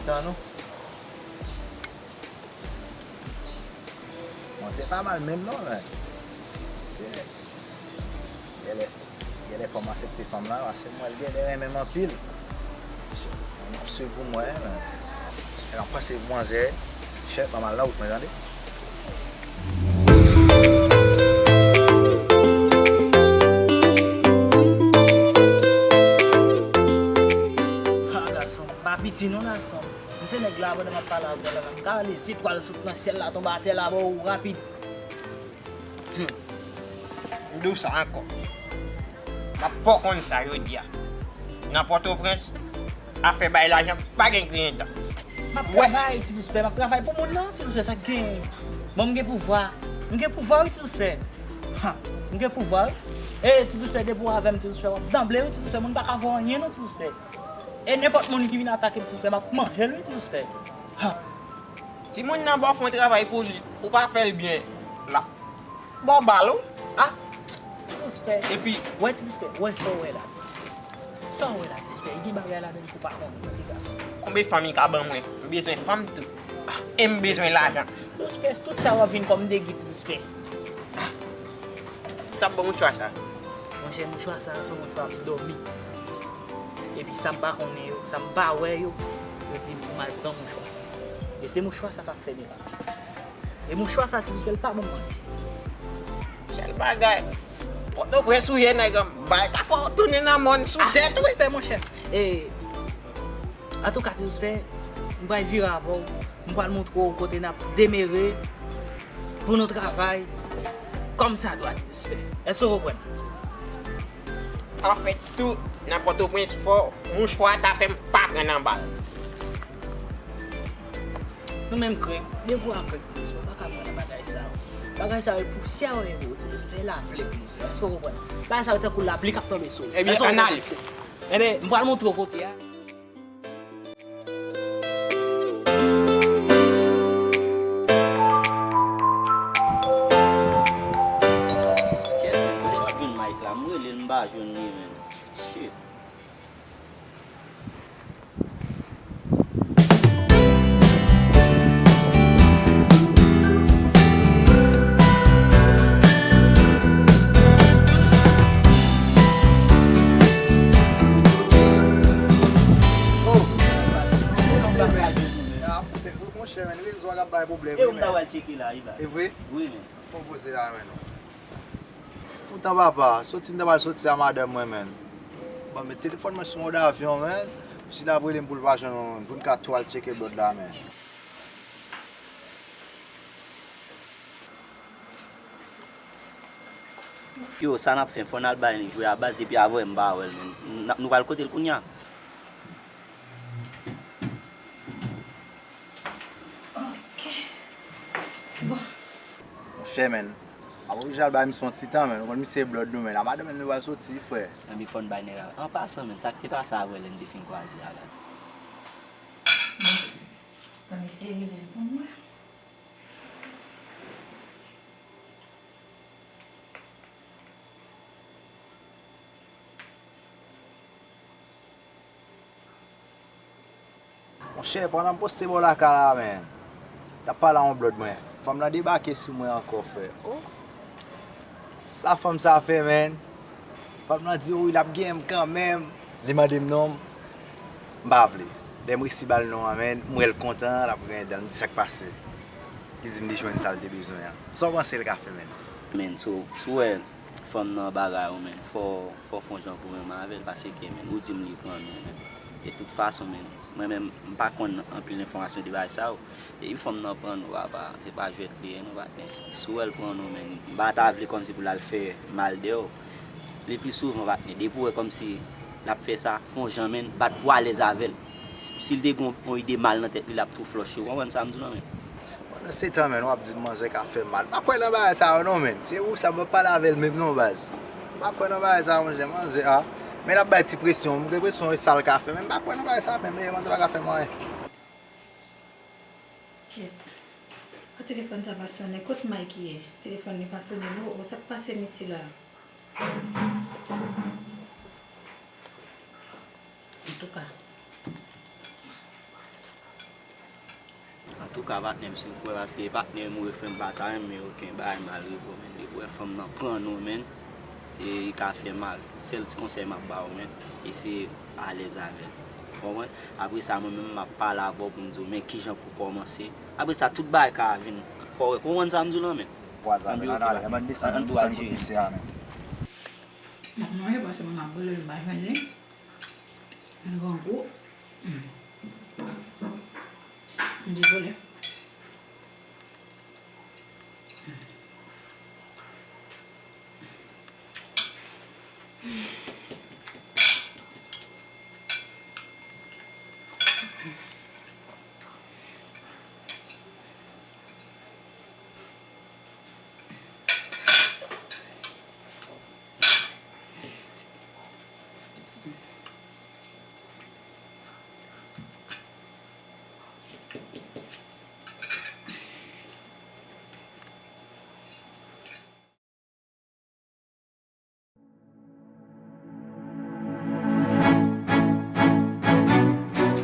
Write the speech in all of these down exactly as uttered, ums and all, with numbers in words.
Tan nou. Bon, se pa mal menm non, men. Se, genlè, genlè fò m aksepte fanm lan, paske m wè l genlè renmen m anpil. Se, se pou mwen, men. E m ap pase pou manzè, chèf, pa mal nan wout mwen, tande. Ha, gason, m pa piti non, gason. M se nèg la, pandan m ap pale avè w la, m ka wè lezetwal sot nan syèl la tonbe atè la, bò, rapid. Hmm. M di w sa ankò. M ap fè w konn sa jodi a. Nan Pòtoprens, afè bay lajan pa gen griyen dan. M ap travay, Ti Souspè, m ap travay pou moun nan, Ti Souspè, sa k gen. Bon, m gen pouvwa. M gen pouvwa, wi, Ti Souspè. Ha, m gen pouvwa, wi. E, Ti Souspè, depi w avè m, Ti Souspè, w ap danble, wi, Ti Souspè, moun pa ka fè w anyen, non, Ti Souspè. E nenpòt moun ki vin atake m, Ti Souspè, m ap manje l, wi, Ti Souspè. Ha. Timoun nan ba w fè yon travay pou li, ou pa fè l byen, l ap ba w bal, wi. Ah, Ti Souspè. Epi, wè, Ti Souspè, wè sa w wè la, Ti Souspè. Sa w wè la, Ti Souspè, gen bagay ladan l ke w pa konnen, tande, gason. Konbyen fanm li ka ban mwen? M bezwen fanm tou. Ah, e m bezwen lajan. Ti Souspè, tout sa w ap vin kòm degi, Ti Souspè. Ou t ap ban mouchwa sa? Monchè, mouchwa sa, se yon mouchwa m dòmi. Epi sa m pa konnen yo, sa m pa wè yo, yo di m pou m al pran mouchwa sa. E se mouchwa sa k ap fè mirak, Ti Souspè. E mouchwa sa, Ti Souspè, l pa ban m manti. Sèl bagay, Pòtoprens ou ye, nèg, bay ka fè w tounen nan mòn sou tèt ou. Ti Souspè, monchè. E, antouka, Ti Souspè, m pral vire avè w. M pral montre w kote n ap demere pou nou travay kòmsadwa, Ti Souspè. Èske w konprann? Anfèt, tou, nan Pòtoprens, fò mouchwa ta fè m pa pran nan bal. Nou menm krèk, depi w a krèk, Ti Souspè, w pa ka pran nan bagay sa yo. Bagay sa yo, pousyè yo ye pou ou, Ti Souspè, e lapli, Ti Souspè. Èske w konprann? Bagay sa yo tankou lapli k ap tonbe sou ou. Ebyen, ann ale. Ebyen, m pral montre w kote a. Kèt, men, kote m ap jwenn Mike la? M rele l, m pa jwenn li, men. Shit. Oh, se, monchè, men, rezo a k ap bay pwoblèm, wi, men. E vre? Wi, men. Fò poze la, men. Poutan, papa, soti m ta pral soti a madanm mwen, men. Bon, men telefòn mwen sou mòd avyon, men. Si l ap rele m pou l pa jwenn mwen, pou n ka tou al tcheke blòd la, men. Yo, sa n ap fè, fò n al bay jwe a baz, depi avè m pa wè l, men. N ap, nou pral kote l kounye a? Ok. Bon. Monchè, men. Ap oblije al bay misye yon ti tan, men. Ou konn misye blòd nou, men. A madanm, men, nou pral soti, frè. Ebyen, fò n bay nèg la. An pasan, men, sa k te pase avè lè n te fin kwaze a la? Bon. Ban m eseye rele l pou m wè. Monchè, pandan m poste bò lakay la, men, t ap pale a yon blòd mwen. Fanm lan debake sou mwen ankò, frè. Oh! Sa fanm sa fè, men? Fanm lan di, wi, l ap genyen m kanmenm. Li mande m non m, m pa vle. Lè m resi ba l non an, men, m wè l kontan, l ap griyen dan l, m di sa k pase. Li di m li jwenn sa l te bezwen an. Sa w panse l ka fè, men? Men, so, si w wè fanm nan bagay ou, men, fò, fò w fè yon jan pou menm avè l, paske, men, ou di m li pran non, men. De tout fason, men, mwen menm, m pa konn anpil enfòmasyon de bagay sa yo. Depi fanm nan pran non, papa, se pa jwèt li ye non, patnè. Si w wè l pran non, men, m pa ta vle kòmsi pou l al fè mal dèyè w. Le pli souvan, patnè, depi w wè kòmsi l ap fè sa, fè yon jan, men, bat pou w alèz avè l. Si, si l te gen yon, yon ide mal nan tèt li, l ap tou flòche w. Ou konprann sa m di w lan, men? Pandan se tan, men, w ap di m manzè ka fè m mal. M pa kwè nan bagay sa yo non, men. Se ou sa m ap pale avè l menm non, baz. M pa kwè nan bagay sa yo, monchè, manzè a. Men l ap bay ti presyon. M gen enpresyon e sa l ka fè, men m pa kwè nan bagay sa yo, men, men manzè pa ka fè m anyen. Kèt. A, telefòn sa pa sonnen. Kot Mike ye? Telefòn li pa sonnen non. O, sa k pase misye la? Antouka. Antouka, patnè m, si w kwè, paske patnè m ou frè m pa ta renmen okenn bagay mal repò, men depi w wè fanm nan pran nou, men, e, li ka fè mal. Sèl ti konsèy m ap ba w, men, eseye alèz avè l. Ou konprann? Apre sa, mwen menm, m ap pale avè w pou m di w, men kijan pou kòmanse. Apre sa, tout bagay ka vin kòrèk. Ou konprann sa m di w lan, men? Vwazin, ann ale, ann desann, ann desann kote misye a, men. M ap manje paske mwen ap brele, m pa jwenn li. M grangou. Mm. M dezole.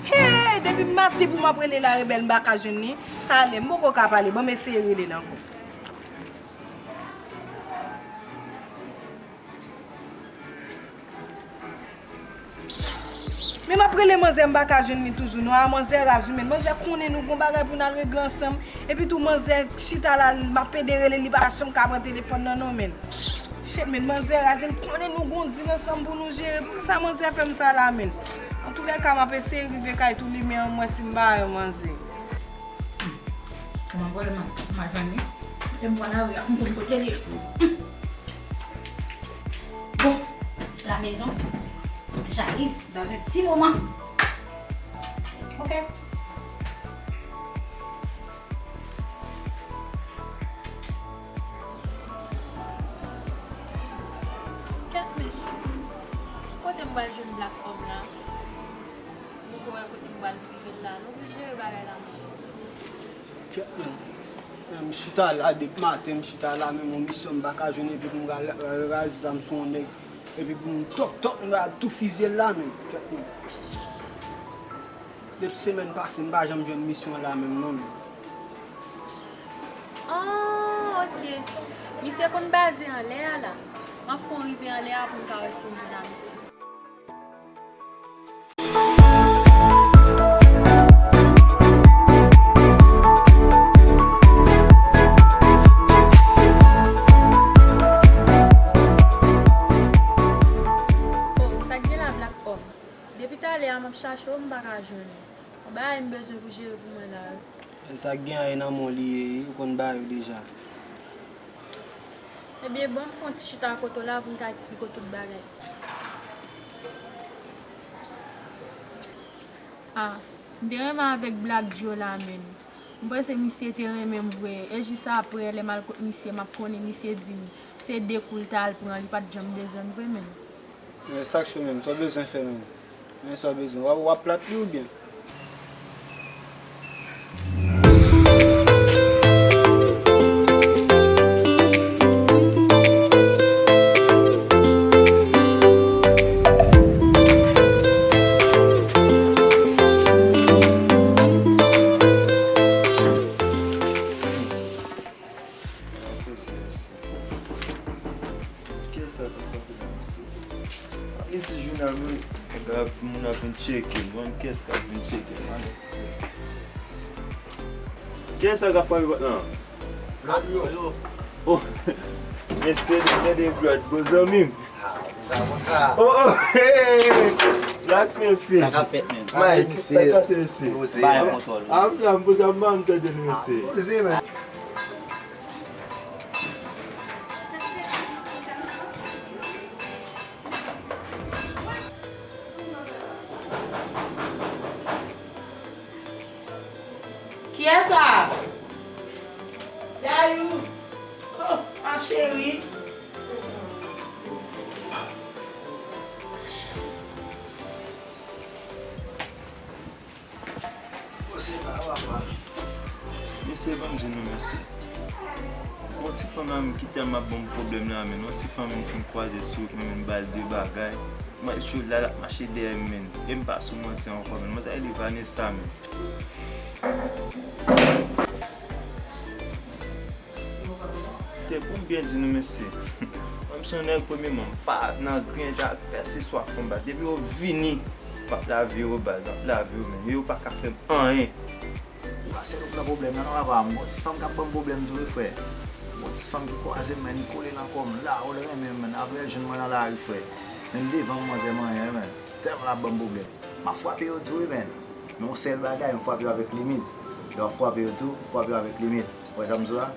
Hey, depi maten pou m ap rele la rebèl, m pa ka jwenn li. Talè, m poko ka pale. Ban m eseye rele l ankò. Men m ap rele manzè, m pa ka jwenn li toujou non. A, manzè raz wi, men manzè konnen nou gon bagay pou n al regle ansanm. Epi tou manzè chita la, m ap pede rele li, li pa janm ka pran telefòn nan non, men. Shit, men manzè raz, li konnen nou gon deal ansanm pou nou jere. Poukisa manzè fè m sa la, men? Antoulèka, m ap eseye rive kay tou, limen an, m wè si m pa wè manzè. Kòman pwoblèm nan? M pa jwenn li. Lè m pran lari a, m konn kote l ye. Bon, la maison, j'arrive dans un petit moment. Ok. Kèt mesye, kote m pral jwenn Black Homme la? M poko wè kote m pral twouve l la non, pou jere bagay la menm. Kèt menm. M chita la depi maten, m chita la menm, yon misyon m pa ka jwenn, epi pou m pral, pral raz zam sou yon nèg, epi pou m tòk tòk, m pral tou fizye l la menm. Kèt menm. Depi semèn pase, m pa janm jwenn misyon an la menm non, menm. Ah, ok. Misye konn baze anlè a la. M ap fè yon rive anlè a pou m ka wè si m jwenn a misye. Oh, sa k gen la, Black Homme? Depi talè a, m ap chache w, m pa ka jwenn ou. Yon bagay m bezwen pou jere pou mwen la wi. Sa k gen an, e nan men w li ye, ou konn bagay yo deja. Ebyen, ban m fè yon ti chita kote w la pou m ka eksplike w tout bagay. Ah, m te renmen avèk Black Joe la, menn. M panse misye te renmen m vre. E jis apre, lè m al kot misye, m ap konnen misye di m se de kou l t al pran, li pa t janm bezwen m vre, menn. Men sa k cho menm, sa w bezwen fè menm? Men sa w bezwen? W ap, w ap plat li oubyen? Kiyès sa tonton Fidel, mesye? Li di jounal, moun, moun ap vin tcheke, moun kiyès k ap vin tcheke, man? Kiyès sa k ap frape pòt lan? Blòd yo. Oh, mesye, tande Blòd, bon zanmi m. Ah, deja konn sa. Oh, oh, hey! Black Pepe. Sa k ap fèt, menn? Mike, sa k pase, mesye? Poze, bay kontwòl. Apre m poze, m pa tande l, mesye. Poze, menn. Kiyès sa? Dayou. Oh, ma chérie. Mesye, ban m di nou, mesye. Gon ti fanm la menm ki tèlman ap ban m pwoblèm la, menn. Yon ti fanm m fin kwaze sou wout mwen, menn, m ba l de bagay. Mwen cho la, l ap mache dèyè m, menn. E m pa sou manti ankò, menn. Manzè rele Vanessa, menn. Pou m byen di nou, mesye, mwen, m se yon nèg, premyèman, m pa nan griyen ak pèseswa konba. Depi yo vini, m ap lave yo baz, m ap lave yo menm. Yo pa ka fè m anyen. Ou pa sèl ou k nan pwoblèm nan, non, papa. M gon ti fanm k ap ban m pwoblèm tou, wi, frè. M gon ti fanm ki kwaze m, men li kole nan kò m la, ou renmen m, men apre l jwenn mwen nan lari, frè. Menm devan m, manzè manyen, men tèlman l ap ban m pwoblèm. M ap frape yo tou, wi, men. Men yon sèl bagay, m frape yo avèk limit. Lè w ap frape yo tou, frape yo avèk limit. Ou wè sa m di w la?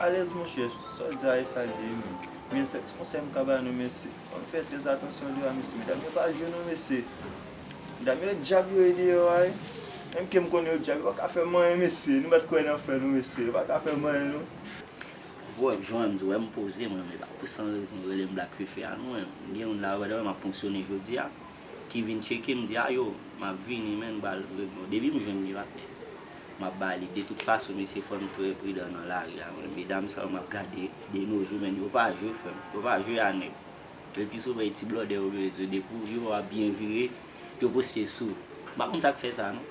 Alèz, monchè, sa w di a, e sa l ye, men. Men sèl ti konsèy m ka ba nou, mesye, fò n fè trè atansyon deyò a, mesye. Medam yo pa jwe non, mesye. Medam yo dyab yo ye deyò a, wi. Menm ke m konnen yo dyab, yo pa ka fè m anyen, mesye. Nou mèt kwè nan fè nou, mesye. Yo pa ka fè m anyen, non. Bro, jan m di w, wè m poze, mwen, men pa pou san rezon yo rele m Black Fefe a, non, men. M gen youn la, wè, m ap fonksyone jodi a. Ki vin tcheke m, di, "A yo, m ap vini, men, m pral regle w." Depi m jwenn li, patnè, m ap ba li. De tout fason, mesye, fò n trè pridan nan lari a, men medam sa yo m ap gade de nos jours, men, yo pa jwe, frè m. Yo pa jwe a nèg. Lè pi souvan, e ti blòdè yo bezwen. Depi w ap byen vire, yo poste sou ou. M pa konn sa k fè sa, non.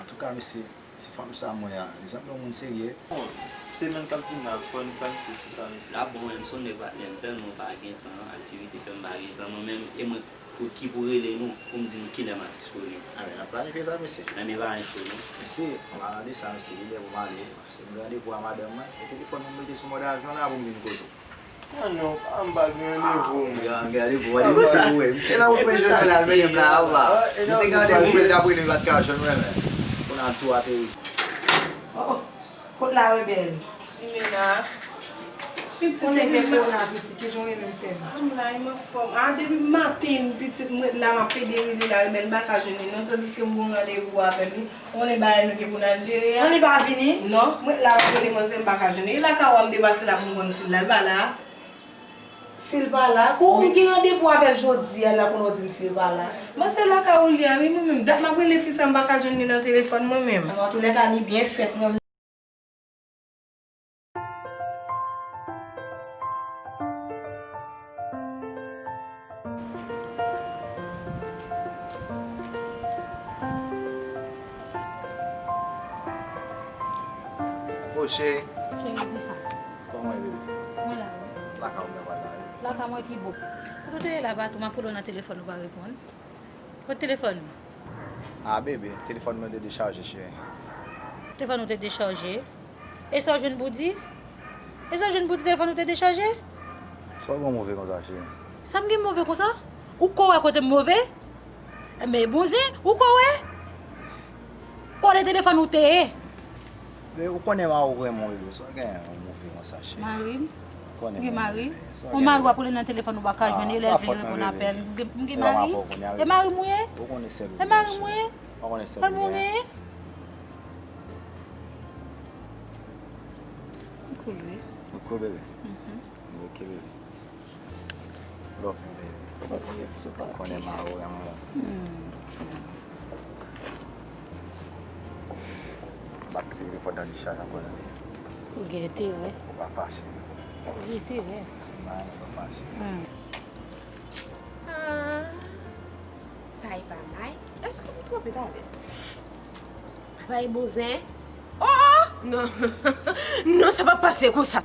Antouka, mesye, ti fanm sa mwen an, li sanble yon moun serye. Bon, semèn k ap vin la, fò n planifye sou sa, mesye. L ap bon, men m sonje patnè m tèlman pa gen tan, aktivite fè m pa gen tan, mwen menm, e mwen pou, ki pou rele nou, pou m di nou kilè m ap disponib. A, men n ap planifye sa, mesye. Men, men pa gen cho, non. Mesye, an palan de sa, mesye, li lè pou m ale, paske m gen randevou a madanm mwen, e telefòn mwen m mete sou mòd avyon la pou m vin kote w. Ah non, pa m pa gen randevou, men. Gen, gen randevou, randevou sa pou wè. Misye la, ou pran jodi la, l mennen m la, apa. Nou te gen randevou, men l t ap rele, li pa t ka jwenn mwen, men. Kounye a, l tou ateri. Oh, oh. Kot la, rebèl? Jimena. Pitit, konnen gen kowona, pitit, kijan w ye menm, sè m? Ah, m la, m anfòm. Ah, depi maten, pitit, m ret la, m ap pede rele la, rebèl, m pa ka jwenn li, non, tandiske m gen yon randevou avè l, wi. Ou konnen bagay nou gen pou n al jere a. Non, li pa vini? Non, m ret la, m ap rele manzè, m pa ka jwenn li. E lakay ou a m te pase la pou m konn si l la, l pa la. Si l pa la, pou ou, m gen randevou avè l jodi a la, kounye a w di m si l pa la. Bon, se lakay ou li a, wi, mwen menm. Dat m ap rele fi sa, m pa ka jwenn li nan telefòn, mwen menm. Antoulèka, li byen fèt, mwen. Oh, cheri. Cheri, kisa? Kòman w ye, bebe? Mwen la, wi. Lakay ou m nan pral la, wi. Lakay mwen ki bò? Kote w te ye la, Patou? M ap rele w nan telefòn, ou pa reponn. Kote telefòn ou? Ah, bebe, telefòn mwen te dechaje, cheri. Telefòn ou te dechaje? E sa w jwenn pou di? E sa w jwenn pou di telefòn ou te dechaje? Sa w gen move konsa, cheri? Sa m gen move konsa? Ou ko wè kote m move? Enben, bon zen, ou ko wè? Kote telefòn ou te ye? Men ou konnen mari w renmen w, bebe, sa w gen yon move konsa, cheri? Mari m? Ou konnen m gen mari? Yon mari w ap rele nan telefòn ou pa ka jwenn, e lè l vle reponn apèl. M gen mari? E mari m ou ye? Ou konnen sèl ou gen, cheri. E mari m ou ye? Ou konnen sèl ou gen. Ou cool, wi. Ou cool, bebe? Mhm. Ok, bebe. Love you, baby. Love you too, papi. Konnen mari w renmen w. Hmm. M pa kite telefòn nan dechaje ankò, tande. Ou gen enterè. Ou pa fache. Ou gen enterè. Se mari, ou pa fache. Hmm. Ah, sa e pa Mike? Èske m twonpe talè? Papa e bon zen? Oh, oh! Non. Non, sa p ap pase konsa.